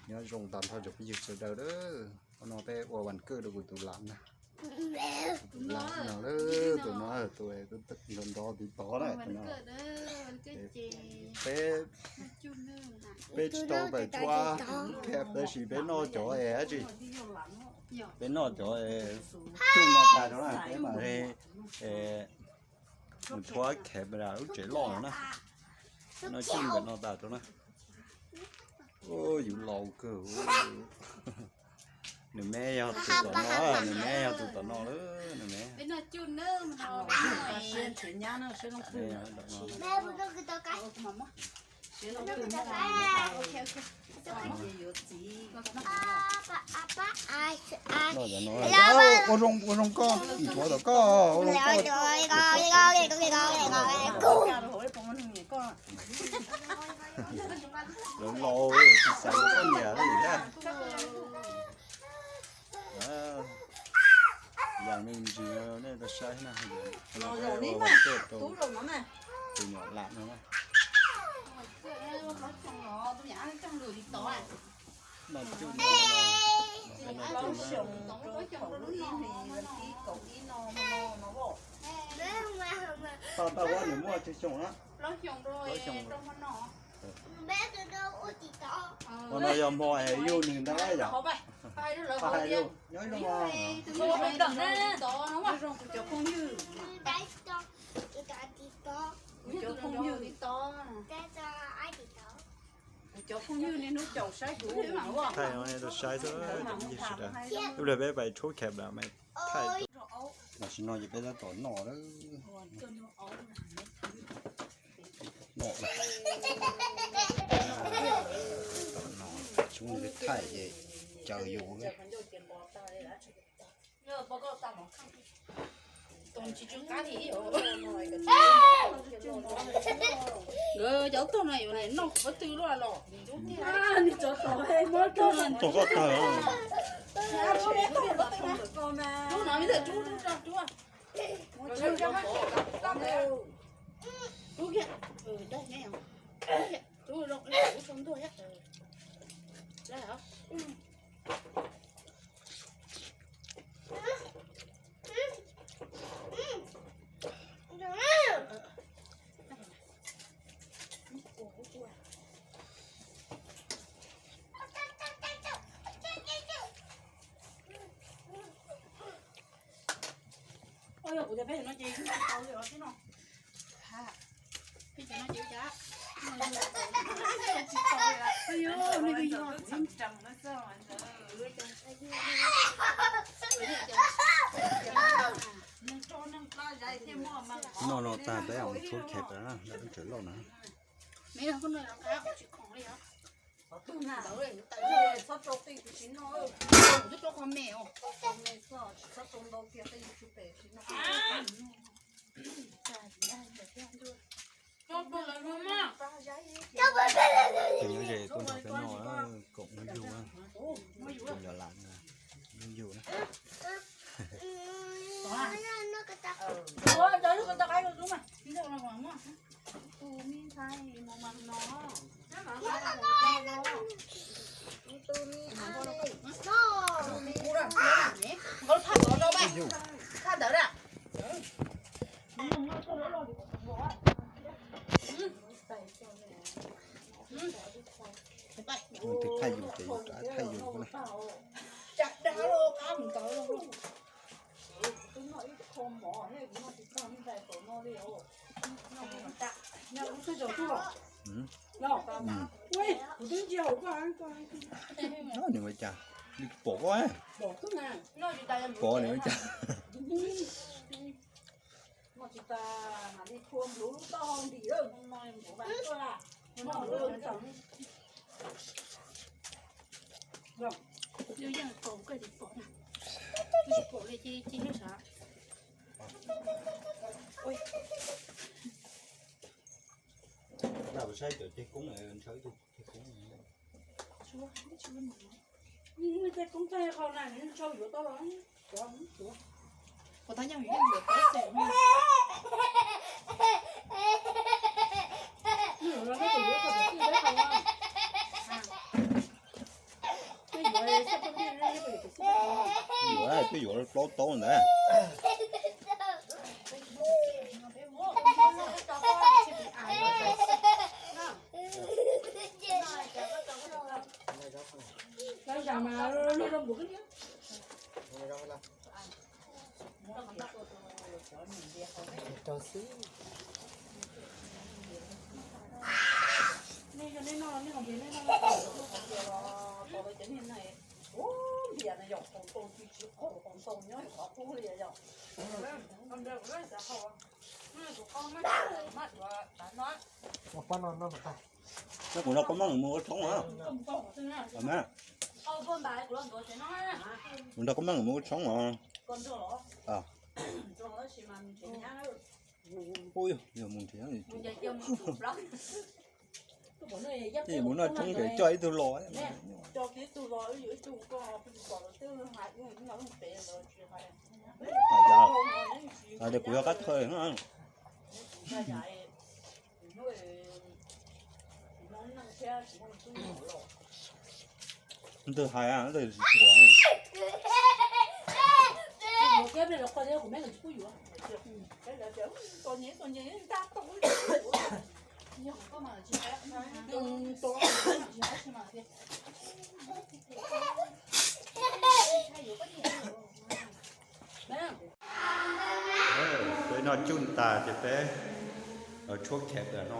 Nyob zoo tag nrho cov phooj ywg sawv daws lawm. Hnub no peb ua vas kawj rau kuv tus lam na. Tus lam no, tus no, tus nrov nrov tiv tov na, tus no. Peb, peb tsis tau tawm tshuab, tab sis peb noj cov es dab tsi? Peb noj cov cuj no tas rau na, peb mam li mus tshuab camera lub tsev loj no na. Noj cuj ntawm no tas rau na. Yus laus kawg. Nws me yog tus tom no, nws me yog tus tom no lawm, nws me. Noj cov no, ua zoo, ua zoo koj, ib puav tom koj, ua zoo koj. Lawv laus tsis xav poj niam li thiab. Yam me ntsis nej tau saib na, ua vas kawj rau tus nyuam lam no na. Noj cuj no, noj cuj no. Tau tau, nws muaj tsawg xyoo na? Plaub xyoo. Hmo no yog hmo es yug nws ntag yom. Nyob zoo. Kuv cov phooj ywg niaj hnub caum saib kuv. Thaij no nej tau saib xwb, tus phooj ywg sawv daws. Ib pliag peb pais tshub kham lawm mas thaij. Tam sim no ces peb tab tom noj lawm. Noj, thaij ces caw yus. Nkawd cov tuag no yuav noj kuv pob tw luaj los. Tuag koj tag. Rub no ib txhij rub rub rau rub. Rub kiag. Rub zoo rub sau ntuag thiab. Ua yog kuv tias peb no ces tau li os tib no. Peb cov no ces ua cas? Noj no tag peb mus tshub kham lawm na, lawv tsev loj na. Tus nyob ze tuaj nrog peb noj, koom nyob yug, tus nyob lam nyob yug na. Tus thaj yus ces yus rov thaj yus na. Nws ua cas, nws pom koj, pom nws ua cas. Yus yeej pom koj tsis pom na, tsis pom li ces ces yog sav. Saib cov ceg koob, ntshaw ib tug ceg koob. Ceg koob tag qhov na, ntshaw yuav tau los. Ua tab nyob yuav tau xeem. Yuav tau yuav tau. Yuav twb yuav plaub taub ntawd. Kuv nrog koj maj mus ua tshoob os. Kuv nrog koj maj mus ua tshoob os. Ua yog mus nrhiav, mus noj tshoob ces coj ib tug los. Hais tias kuv yog qab thawj no. Ntawd hais ntawd tsis tshua. Peb noj cuj tas ces peb tshuab khev tas no.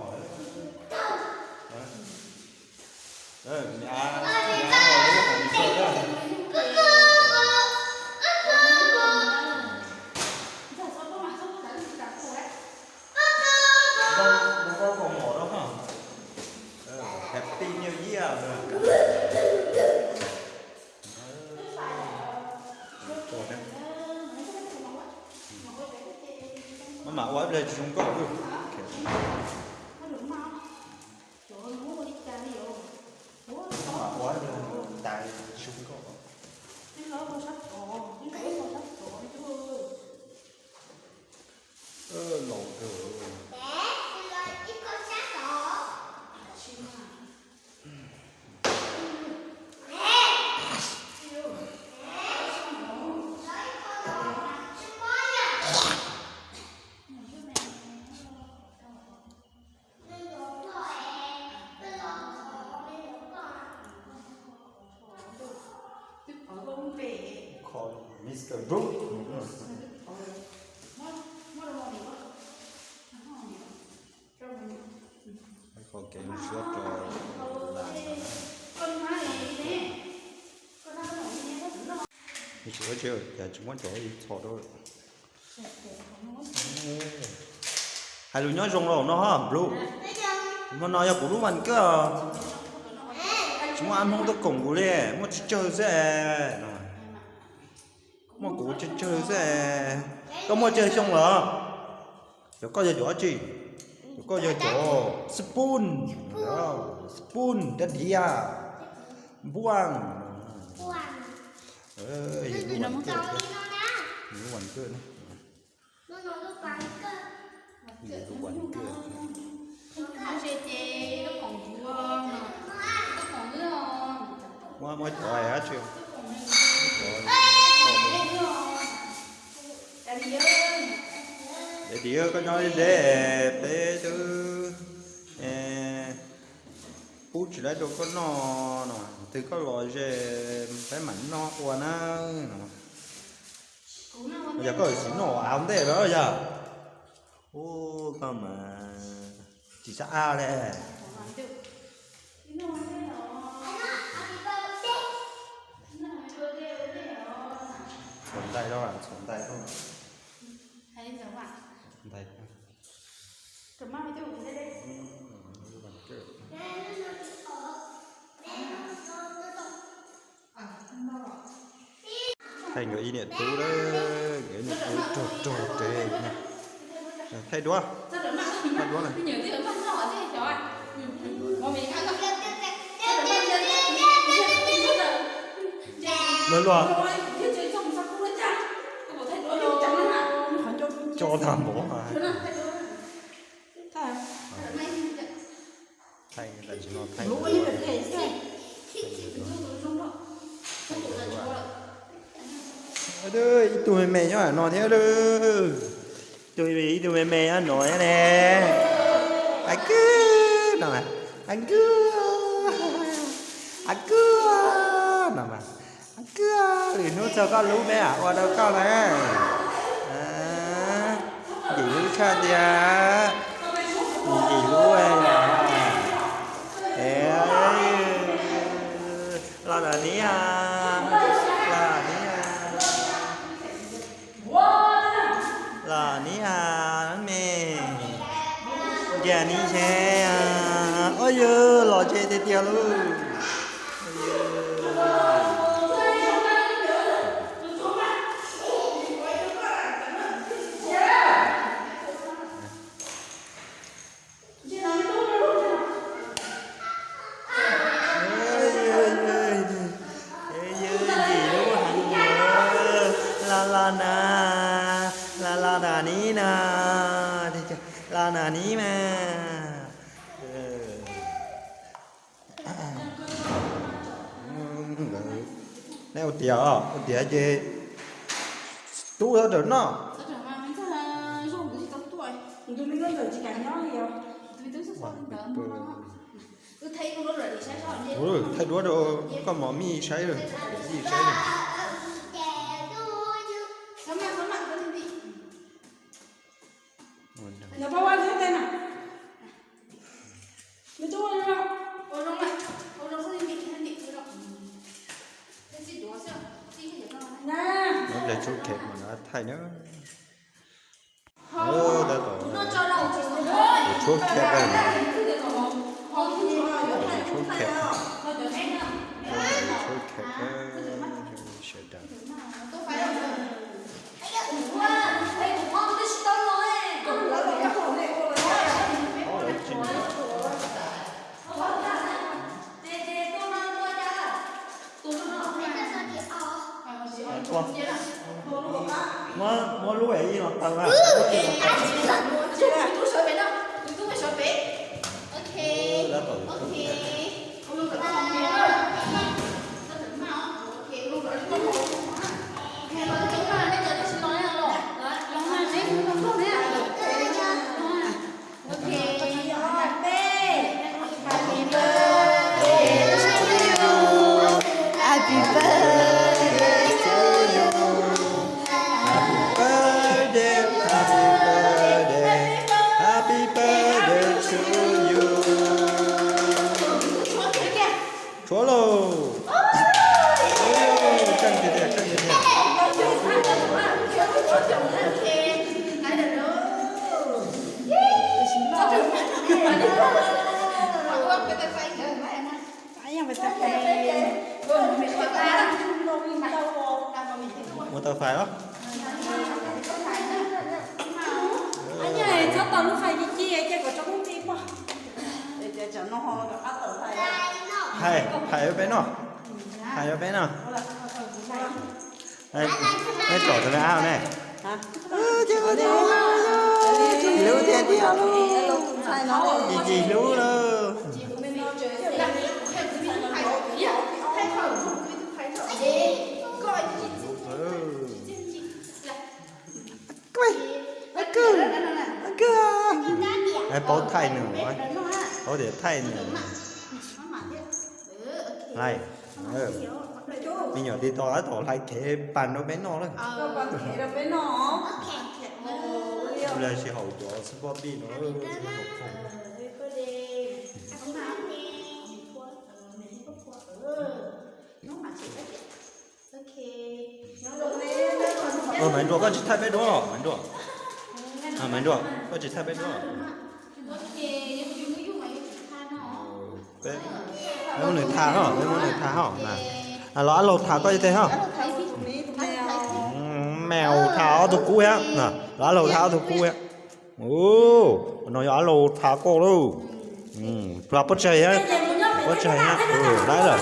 Happy New Year. Maj mam ua ib pliag tsis zoo nkauj. Maj mam ua ib pliag tas tsis zoo nkauj. Laus kawg. Call Mister Brook. Qhov kev zoo siab rau las. Tsis ua tsi, cas tsis muab cov ib txhom rau. Hais lus nyob zoo rau no ha Blue. Hmo no yog kuv lub vas kawg. Tsis muaj ab Hmoob tuaj koom kuv li, muaj tsawg tsawg xwb. Muaj kuv tsawg tsawg xwb. Koj muaj tsawg xyoo lawm? Cov koj yog cov dab tsi? Cov koj yog cov Spoon, Spoon dab diav, Npuaj. Yus lub vas kawg, yus lub vas kawg, yus lub vas kawg. Muab, muab cov dab tsi? Dab diav, koj nyob deb deb, peb twb pub tsis laib rau koj noj no, twg koj los ze peb mam noj ua na no. Yog koj tsis noj av ntej lawm yog? Ub, koj mas tsis sab ab li. Txhuav ntais rau, txhuav ntais rau. Ntais. Thaij nkawd ib niam tub lawm, nkawd ib niam tub rog rog rog na. Thaij duab, thaij duab na. Luag luag. Cov tag npaum. Thaij tam sim no thaij, thaij duab, thaij duab, Ib tug me me nyob no thiab lawm. Ib tug me me nyob no thiab ne. A kub no mas, a kub, a kub no mas, a kub, lwm hnub txog koj lub peb mam ua rau koj na. Nkim lub tshaj tias, nkim lub, los na niam, los na niam, los na niam, me, nrhiav ni tsev, ua yog los tsev tiag tiag lauj. Yog nkim lub heev, los los na, los los na ni na, los na ni mas. Nej ua tiav, ua tiav ces tub txhob rawm noj. Thaij duab rau koj mom mij saib, mij saib. Tab tom, tab tom, tshuab khiav, tshuab khiav, tshuab khiav, sawv daws. Muab, muab lub es ib los taw na. Happy birthday to you. Happy birthday, happy birthday, happy birthday to you. Tshuav lauj. Ua, tsheej tiag tiag, tsheej tiag tiag. Ua tau fais los? Txhob tau lub fais ci ci, cia kom tso lub nti poj. Hais, hais rau peb noj. Hais rau peb noj. Neb tsom tus me ab ne. Hlub tiag tiag lauj. Ci ci hlub lauj. Paub thaij nws, paub tias thaij nws. Hlais, me nyuam tib tau tab tom hlais kev pas rau peb noj lawm. Lawv tsis haum cov xub pob pij no, tsis haum khoom. Maiv Nruas, koj tsis thaij peb duab los Maiv Nruas? Maiv Nruas, koj tsis thaij peb duab? Peb muab nws tha hos, peb muab nws tha hos. Los Ab Laug tha koj ib teg hos. Maiv tha ob tug kub thiab, los Ab Laug tha ob tug kub thiab. No yog Ab Laug tha koj lauj. Pab tseg thiab, pab tseg thiab, lawm.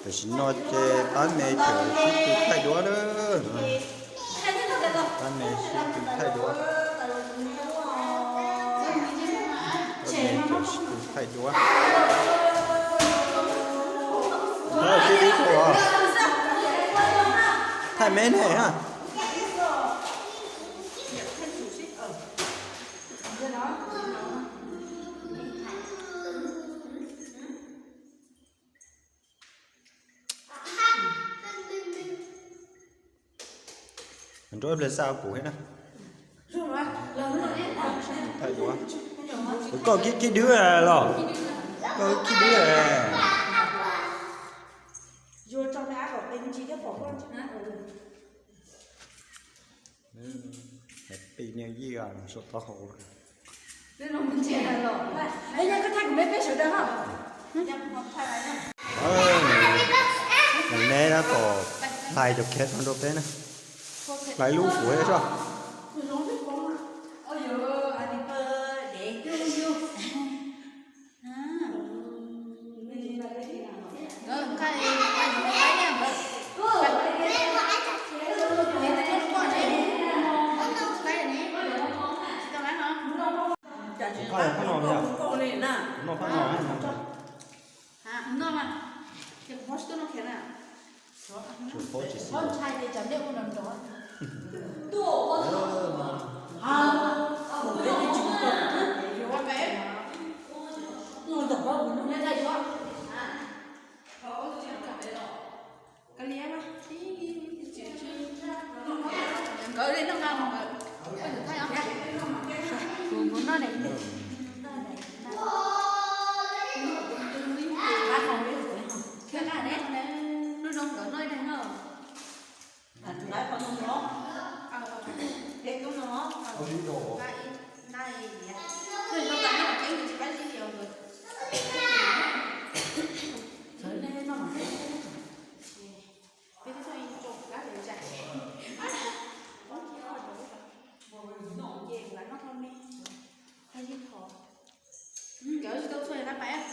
Tam sim no ces pab me tseem sib tw thaij duab na. Pab me sib tw thaij duab. Pab me tseem Thaij duab. Tib tib qhuas. Thaij me ne ha. Nrog ib pliag xa kuv thiab na. Koj khib dwb los? Koj khib dwb. Happy New Year saum taub hau. Neb tab tom hlais cov kiav rau peb na. Hlais lub kuv soj. Noj phab no, noj phab no. Tsis paub tsis xis. Nkawd li no nqa mus nkawd, kuv noj ne. Lub zoo nkawd noj ib daig no. Nkawd tsis tau txhua qab pais.